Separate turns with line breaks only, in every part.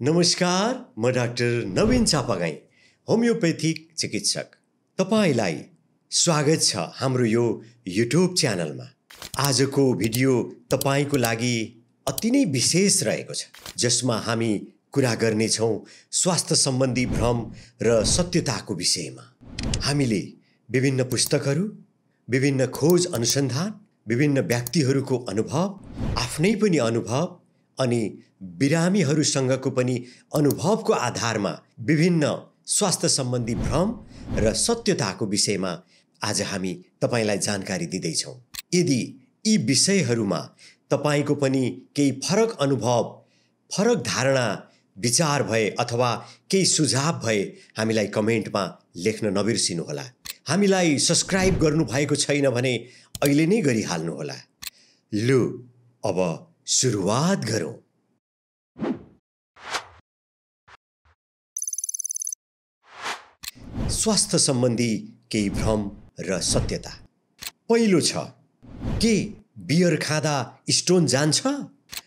नमस्कार, म डाक्टर नवीन चापागाई, होमियोपैथिक चिकित्सक। तपाईलाई स्वागत छ हाम्रो यो युट्युब च्यानलमा। आजको भिडियो तपाईको लागि अति नै विशेष रहेको छ, जसमा हामी कुरा गर्नेछौँ स्वास्थ्य सम्बन्धी भ्रम र सत्यताको विषयमा। हामीले विभिन्न पुस्तकहरू, विभिन्न खोज अनुसन्धान, विभिन्न व्यक्तिहरूको अनुभव, आफ्नै पनि अनुभव अनि बिरामीहरूसँगको पनि अनुभवको आधारमा विभिन्न स्वास्थ्य सम्बन्धी भ्रम र सत्यताको विषयमा आज हामी तपाईलाई जानकारी दिँदैछौँ। यदि यी विषयहरूमा तपाईको पनि केही फरक अनुभव, फरक धारणा, विचार भए अथवा केही सुझाव भए हामीलाई कमेन्टमा लेख्न नबिर्सिनुहोला। हामीलाई सब्स्क्राइब गर्नुभएको छैन भने अहिले नै गरिहाल्नुहोला। लु, अब सुरुवात गरौँ। स्वास्थ्य सम्बन्धी केही भ्रम र सत्यता। पहिलो छ, के बियर खाँदा स्टोन जान्छ?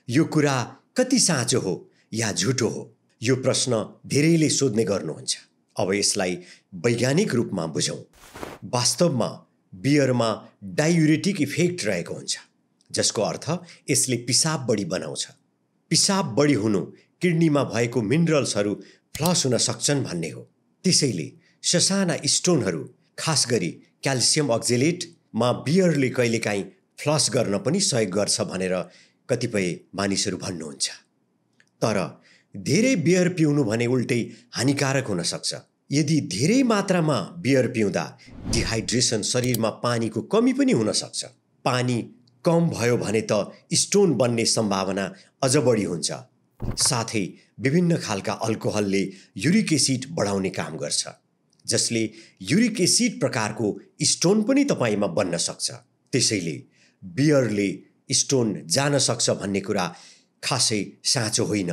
यो कुरा कति साँचो हो या झुटो हो? यो प्रश्न धेरैले सोध्ने गर्नुहुन्छ। अब यसलाई वैज्ञानिक रूपमा बुझौँ। वास्तवमा बियरमा डायुरेटिक इफेक्ट रहेको हुन्छ, जसको अर्थ यसले पिसाब बढी बनाउँछ। पिसाब बढी हुनु किडनीमा भएको मिनरल्सहरू फ्लस हुन सक्छन् भन्ने हो। त्यसैले ससाना स्टोनहरू, खास गरी क्याल्सियम अक्जेलेटमा बियरले कहिलेकाहीँ फ्लस गर्न पनि सहयोग गर्छ भनेर कतिपय मानिसहरू भन्नुहुन्छ। तर धेरै बियर पिउनु भने उल्टै हानिकारक हुन सक्छ। यदि धेरै मात्रामा बियर पिउँदा डिहाइड्रेसन, शरीरमा पानीको कमी पनि हुन सक्छ। पानी कम भयो भने त स्टोन बन्ने सम्भावना अझ बढी हुन्छ। साथै विभिन्न खालका अल्कोहलले युरिक एसिड बढाउने काम गर्छ, जसले युरिक एसिड प्रकारको स्टोन पनि तपाईमा बन्न सक्छ। त्यसैले बियरले स्टोन जान सक्छ भन्ने कुरा खासै साँचो होइन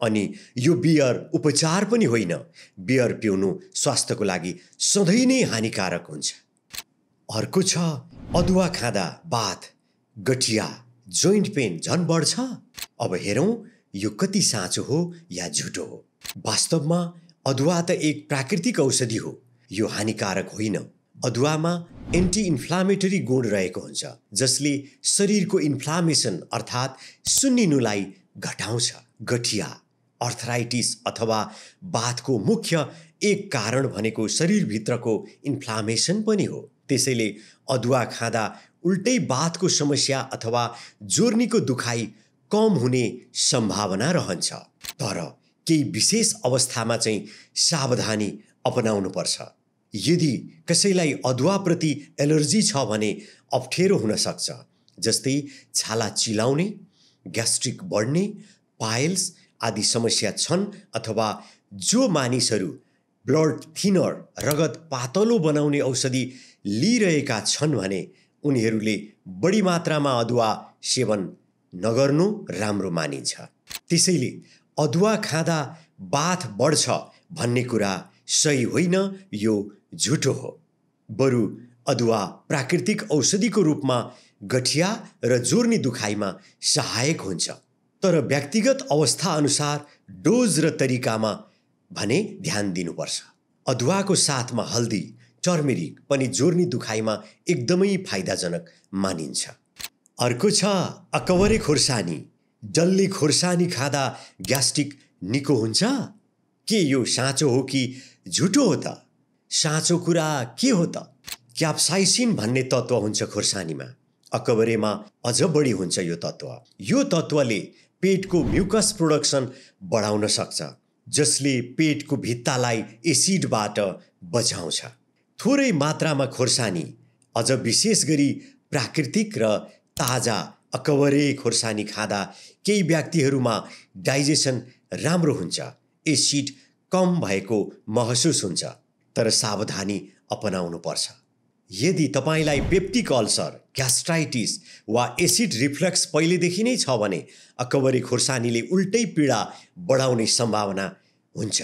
अनि यो बियर उपचार पनि होइन। बियर पिउनु स्वास्थ्यको लागि सधैँ नै हानिकारक हुन्छ। अर्को छ, अदुवा खाँदा बाथ, गठिया, जोइन्ट पेन झन् बढ्छ। अब हेरौँ यो कति साँचो हो या झुटो हो। वास्तवमा अदुवा त एक प्राकृतिक औषधि हो। यो हानिकारक होइन। अदुवामा एन्टी इन्फ्लामेटरी गुण रहेको हुन्छ, जसले शरीरको इन्फ्लामेसन अर्थात् सुन्निनुलाई घटाउँछ। गठिया, अर्थराइटिस अथवा बाथको मुख्य एक कारण भनेको शरीरभित्रको इन्फ्लामेसन पनि हो। त्यसैले अदुवा खाँदा उल्टै बाथको समस्या अथवा जोर्नीको दुखाइ कम हुने सम्भावना रहन्छ। तर केही विशेष अवस्थामा चाहिँ सावधानी अपनाउनुपर्छ। यदि कसैलाई अदुवाप्रति एलर्जी छ भने अप्ठ्यारो हुन सक्छ, जस्तै छाला चिलाउने, ग्यास्ट्रिक बढ्ने, पाइल्स आदि समस्या छन्, अथवा जो मानिसहरू ब्लड थिनर, रगत पातलो बनाउने औषधि लिइरहेका छन् भने उनीहरूले बढी मात्रामा अदुवा सेवन नगर्नु राम्रो मानिन्छ। त्यसैले अदुवा खाँदा बाथ बढ्छ भन्ने कुरा सही होइन, यो झुटो हो। बरु अदुवा प्राकृतिक औषधिको रूपमा गठिया र जोर्नी दुखाइमा सहायक हुन्छ। तर व्यक्तिगत अवस्था अनुसार डोज र तरिकामा भने ध्यान दिनुपर्छ। अदुवाको साथमा हल्दी, टर्मेरिक पनि जोर्नी दुखाइमा एकदमै फाइदाजनक मानिन्छ। अर्को छ, अकबरे खोर्सानी, डल्ले खोर्सानी खाँदा ग्यास्ट्रिक निको हुन्छ? के यो साँचो हो कि झुटो हो त? साँचो कुरा के हो त? क्याप्साइसिन भन्ने तत्त्व हुन्छ खोर्सानीमा। अकबरेमा अझ बढी हुन्छ यो तत्त्व। यो तत्त्वले पेटको म्युकस प्रोडक्सन बढाउन सक्छ, जसले पेटको भित्तालाई एसिडबाट बचाउँछ। थोरै मात्रामा खोर्सानी, अझ विशेष गरी प्राकृतिक र ताजा अकबरे खोर्सानी खाँदा केही व्यक्तिहरूमा डाइजेसन राम्रो हुन्छ, एसिड कम भएको महसुस हुन्छ। तर सावधानी अपनाउनुपर्छ। यदि तपाईलाई पेप्टिक अल्सर, ग्यास्ट्राइटिस वा एसिड रिफ्लक्स पहिलेदेखि नै छ भने अकबरे खोर्सानीले उल्टै पीडा बढाउने सम्भावना हुन्छ।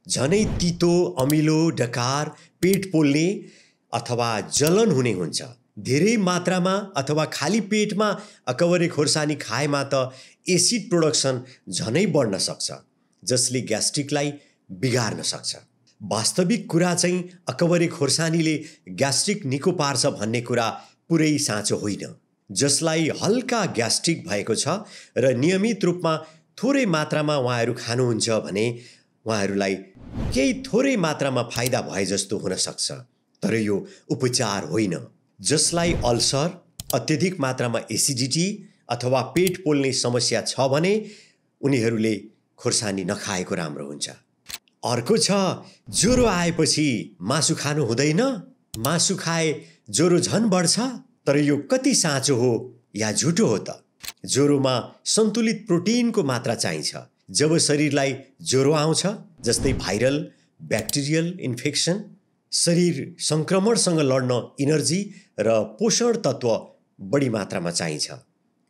झनै तितो, अमिलो, डकार, पेट पोल्ने अथवा जलन हुने हुन्छ। धेरै मात्रामा अथवा खाली पेटमा अकबरे खोर्सानी खाएमा त एसिड प्रोडक्सन झनै बढ्न सक्छ, जसले ग्यास्ट्रिकलाई बिगार्न सक्छ। वास्तविक कुरा चाहिँ अकबरे खोर्सानीले ग्यास्ट्रिक निको पार्छ भन्ने कुरा पुरै साँचो होइन। जसलाई हल्का ग्यास्ट्रिक भएको छ र नियमित रूपमा थोरै मात्रामा उहाँहरू खानुहुन्छ भने उहाँहरूलाई केही थोरै मात्रामा फाइदा भए जस्तो हुन सक्छ, तर यो उपचार होइन। जसलाई अल्सर, अत्यधिक मात्रामा एसिडिटी अथवा पेट पोल्ने समस्या छ भने उनीहरूले खोर्सानी नखाएको राम्रो हुन्छ। अर्को छ ज्वरो आएपछि मासु खानु हुँदैन, मासु खाए ज्वरो झन् बढ्छ। तर यो कति साँचो हो या झुटो हो त? ज्वरोमा सन्तुलित प्रोटिनको मात्रा चाहिन्छ। जब शरीरलाई ज्वरो आउँछ, जस्तै भाइरल ब्याक्टेरियल इन्फेक्सन, शरीर सङ्क्रमणसँग लड्न इनर्जी र पोषण तत्त्व बढी मात्रामा चाहिन्छ।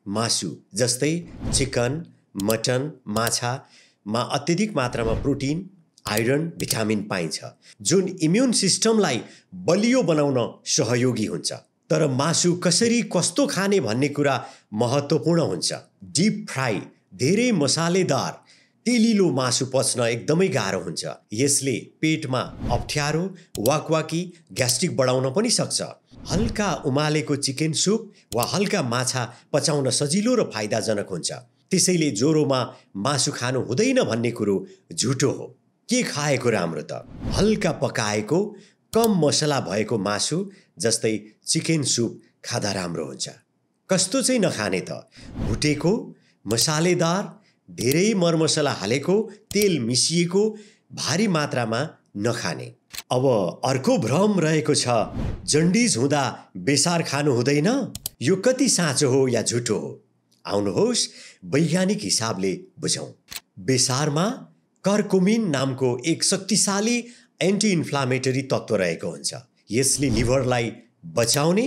मासु जस्तै चिकन, मटन, माछामा अत्यधिक मात्रामा प्रोटिन, आइरन, भिटामिन पाइन्छ, जुन इम्युन सिस्टमलाई बलियो बनाउन सहयोगी हुन्छ। तर मासु कसरी कस्तो खाने भन्ने कुरा महत्त्वपूर्ण हुन्छ। डिप फ्राई, धेरै मसालेदार, तेलिलो मासु पच्न एकदमै गाह्रो हुन्छ। यसले पेटमा अप्ठ्यारो, वाकवाकी, ग्यास्ट्रिक बढाउन पनि सक्छ। हल्का उमालेको चिकन सुप वा हल्का माछा पचाउन सजिलो र फाइदाजनक हुन्छ। त्यसैले ज्वरोमा मासु खानु हुँदैन भन्ने कुरो झुटो हो। के खाएको राम्रो त? हल्का पकाएको, कम मसला भएको मासु जस्तै चिकन सुप खाँदा राम्रो हुन्छ। कस्तो चाहिँ नखाने त? भुटेको, मसालेदार, धेरै मरमसला हालेको, तेल मिसिएको, भारी मात्रामा नखाने। अब अर्को भ्रम रहेको छ, जन्डिस हुँदा बेसार खानु हुँदैन। यो कति साँचो हो या झुटो हो? आउनुहोस् वैज्ञानिक हिसाबले बुझौँ। बेसारमा कर्कुमिन नामको एक शक्तिशाली एन्टी इन्फ्लामेटरी तत्त्व रहेको हुन्छ। यसले लिभरलाई बचाउने,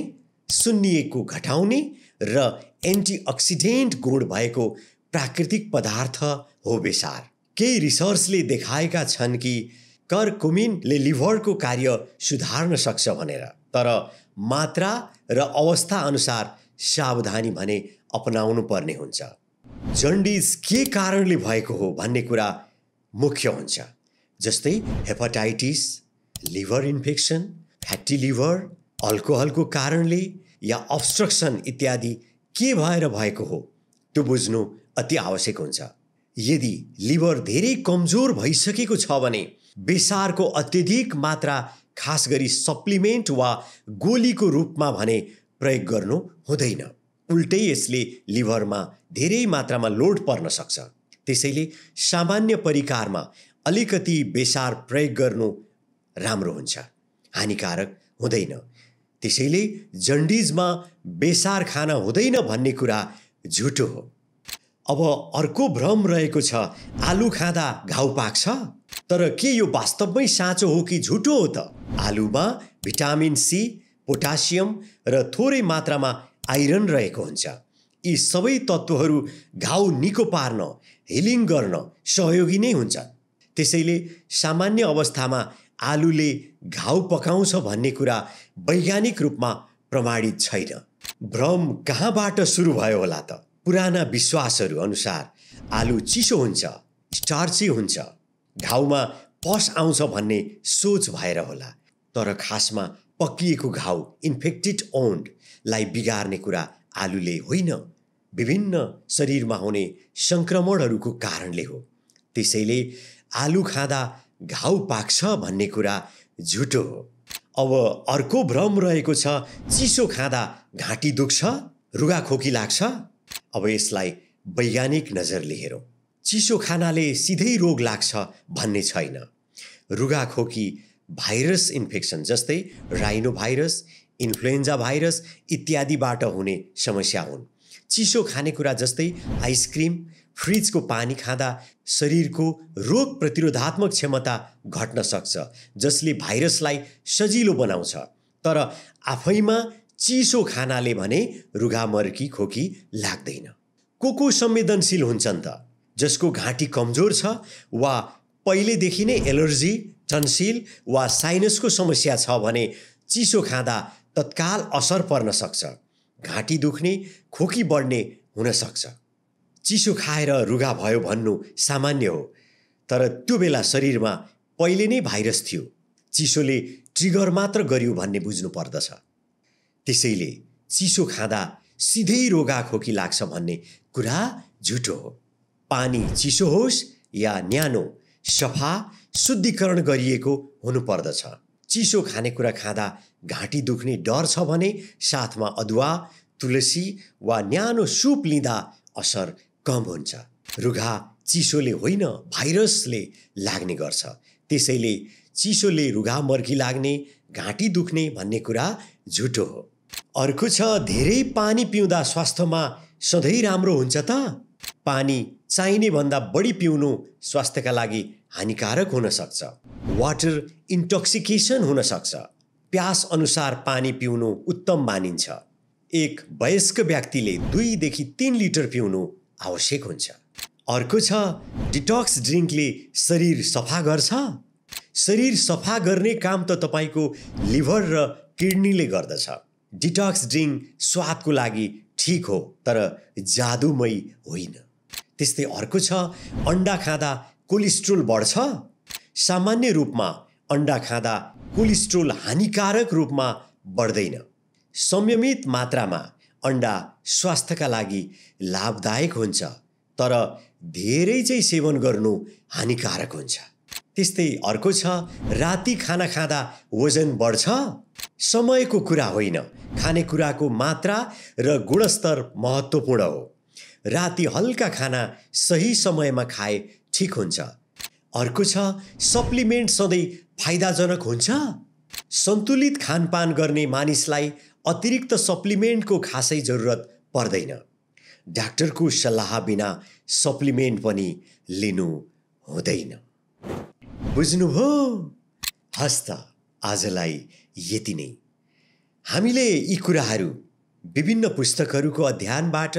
सुन्निएको घटाउने र एन्टिअक्सिडेन्ट गुण भएको प्राकृतिक पदार्थ हो बेसार। केही रिसर्चले देखाएका छन् कि कर्कुमिनले लिभरको कार्य सुधार्न सक्छ भनेर, तर मात्रा र अवस्था अनुसार सावधानी भने अपनाउनु पर्ने हुन्छ। जन्डिस के कारणले भएको हो भन्ने कुरा मुख्य हुन्छ, जस्तै hepatitis, liver infection, fatty liver, अल्कोहलको कारणले या अब्स्ट्रक्सन इत्यादि के भएर भएको हो त्यो बुझ्नु अति आवश्यक हुन्छ। यदि लिभर धेरै कमजोर भइसकेको छ भने बेसारको अत्यधिक मात्रा, खास गरी सप्लिमेन्ट वा गोलीको रूपमा भने प्रयोग गर्नु हुँदैन। उल्टै यसले लिभरमा धेरै मात्रामा लोड पर्न सक्छ। त्यसैले सामान्य परिकारमा अलिकति बेसार प्रयोग गर्नु राम्रो हुन्छ, हानिकारक हुँदैन। त्यसैले जन्डिसमा बेसार खान हुँदैन भन्ने कुरा झुटो हो। अब अर्को भ्रम रहेको छ, आलु खाँदा घाउ पाक्छ। तर के यो वास्तवमै साँचो हो कि झुटो हो त? आलुमा भिटामिन सी, पोटासियम र थोरै मात्रामा आइरन रहेको हुन्छ। यी सबै तत्त्वहरू घाउ निको पार्न, हिलिङ गर्न सहयोगी नै हुन्छन्। त्यसैले सामान्य अवस्थामा आलुले घाउ पकाउँछ भन्ने कुरा वैज्ञानिक रूपमा प्रमाणित छैन। भ्रम कहाँबाट सुरु भयो होला त? पुराना विश्वासहरू अनुसार आलु चिसो हुन्छ, स्टार्ची हुन्छ, घाउमा पस आउँछ भन्ने सोच भएर होला। तर खासमा पक्किएको घाउ, इन्फेक्टेड ओन्डलाई बिगार्ने कुरा आलुले होइन, विभिन्न शरीरमा हुने सङ्क्रमणहरूको कारणले हो। त्यसैले आलु खाँदा घाउ पाक्छ भन्ने कुरा झुटो हो। अब अर्को भ्रम रहेको छ, चिसो खाँदा घाँटी दुख्छ, रुगाखोकी लाग्छ। अब यसलाई वैज्ञानिक नजरले हेरौँ। चिसो खानाले सिधै रोग लाग्छ भन्ने छैन। रुगाखोकी भाइरस इन्फेक्सन जस्तै राइनो भाइरस, इन्फ्लुएन्जा भाइरस इत्यादिबाट हुने समस्या हुन्। चिसो खानेकुरा जस्तै आइसक्रिम, फ्रिजको पानी खाँदा शरीरको रोग प्रतिरोधात्मक क्षमता घट्न सक्छ, जसले भाइरसलाई सजिलो बनाउँछ। तर आफैमा चिसो खानाले भने रुगामर्की खोकी लाग्दैन। को संवेदनशील हुन्छन् त? जसको घाँटी कमजोर छ वा पहिलेदेखि नै एलर्जी, टन्सिल वा साइनसको समस्या छ भने चिसो खाँदा तत्काल असर पर्न सक्छ। घाँटी दुख्ने, खोकी बढ्ने हुन सक्छ। चिसो खाएर रुगा भयो भन्नु सामान्य हो, तर त्यो बेला शरीरमा पहिले नै भाइरस थियो। चिसोले ट्रिगर मात्र गर्यो भन्ने बुझ्नु पर्दछ। त्यसैले चिसो खाँदा सिधै रोगाखोकी लाग्छ भन्ने कुरा झुटो हो। पानी चिसो होस् या न्यानो, सफा, शुद्धिकरण गरिएको हुनुपर्दछ। चिसो खानेकुरा खाँदा घाँटी दुख्ने डर छ भने साथमा अदुवा, तुलसी वा न्यानो सुप लिँदा असर कम हुन्छ। रुघा चिसोले होइन भाइरसले लाग्ने गर्छ। त्यसैले चिसोले रुघा मर्की लाग्ने, घाँटी दुख्ने भन्ने कुरा झुटो हो। अर्को छ, धेरै पानी पिउँदा स्वास्थ्यमा सधैँ राम्रो हुन्छ त? पानी चाहिने भन्दा बढी पिउनु स्वास्थ्यका लागि हानिकारक हुन सक्छ। वाटर इन्टोक्सिकेसन हुन सक्छ। प्यास अनुसार पानी पिउनु उत्तम मानिन्छ। एक वयस्क व्यक्तिले 2 देखि 3 लिटर पिउनु आवश्यक हुन्छ। अर्को छ, डिटक्स ड्रिङ्कले शरीर सफा गर्छ? शरीर सफा गर्ने काम त तपाईँको लिभर र किडनीले गर्दछ। डिटक्स ड्रिङ्क स्वादको लागि ठिक हो तर जादुमय होइन। त्यस्तै अर्को छ, अन्डा खाँदा कोलेस्ट्रोल बढ्छ? सामान्य रूपमा अन्डा खाँदा कोलेस्ट्रोल हानिकारक रूपमा बढ्दैन। संयमित मात्रामा अन्डा स्वास्थ्यका लागि लाभदायक हुन्छ तर धेरै चाहिँ सेवन गर्नु हानिकारक हुन्छ। त्यस्तै अर्को छ, राति खाना खाँदा वजन बढ्छ? समयको कुरा होइन, खानेकुराको मात्रा र गुणस्तर महत्त्वपूर्ण हो। राति हल्का खाना सही समयमा खाए ठिक हुन्छ। अर्को छ, सप्लिमेन्ट सधैँ फाइदाजनक हुन्छ? सन्तुलित खानपान गर्ने मानिसलाई अतिरिक्त सप्लिमेन्टको खासै जरुरत पर्दैन। डाक्टरको सल्लाह बिना सप्लिमेन्ट पनि लिनु हुँदैन। बुझ्नुभयो? हस् त, आजलाई यति नै। हामीले यी कुराहरू विभिन्न पुस्तकहरूको अध्ययनबाट,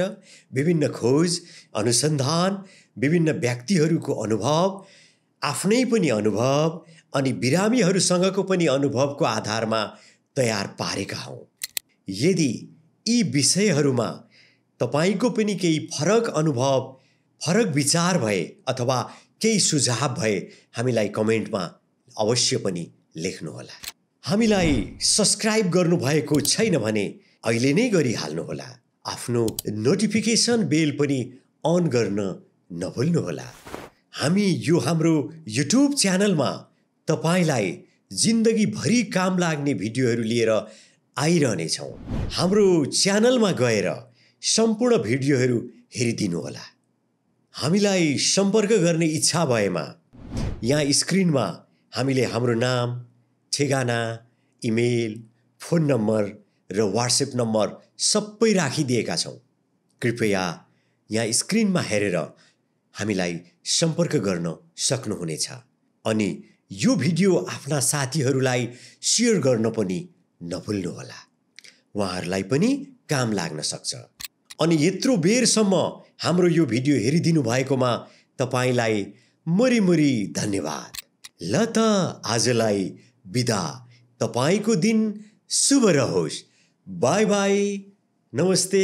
विभिन्न खोज, अनुसन्धान, विभिन्न व्यक्तिहरूको अनुभव, आफ्नै पनि अनुभव अनि बिरामीहरूसँगको पनि अनुभवको आधारमा तयार पारेका हौँ। यदि यी विषयहरूमा तपाईँको पनि केही फरक अनुभव, फरक विचार भए अथवा केही सुझाव भए हामीलाई कमेन्टमा अवश्य पनि लेख्नुहोला। हामीलाई सब्स्क्राइब गर्नुभएको छैन भने अहिले नै गरिहाल्नुहोला। आफ्नो नोटिफिकेसन बेल पनि अन गर्न नभुल्नुहोला। हामी यो हाम्रो युट्युब च्यानलमा तपाईँलाई जिन्दगीभरि काम लाग्ने भिडियोहरू लिएर आइरहनेछौँ। हाम्रो च्यानलमा गएर सम्पूर्ण भिडियोहरू हेरिदिनुहोला। हामीलाई सम्पर्क गर्ने इच्छा भएमा यहाँ स्क्रिनमा हामीले हाम्रो नाम, ठेगाना, इमेल, फोन नम्बर र व्हाट्सएप नम्बर सबै राखिदिएका छौँ। कृपया यहाँ स्क्रिनमा हेरेर हामीलाई सम्पर्क गर्न सक्नुहुनेछ। अनि यो भिडियो आफ्ना साथीहरूलाई सेयर गर्न पनि नभुल्नुहोला। उहाँहरूलाई पनि काम लाग्न सक्छ। अनि यत्रो बेरसम्म हाम्रो यो भिडियो हेरिदिनु भएकोमा तपाईँलाई मरिमरि धन्यवाद। ल त आजलाई बिदा। तपाईँको दिन शुभ रहोस्। By by. नमस्ते।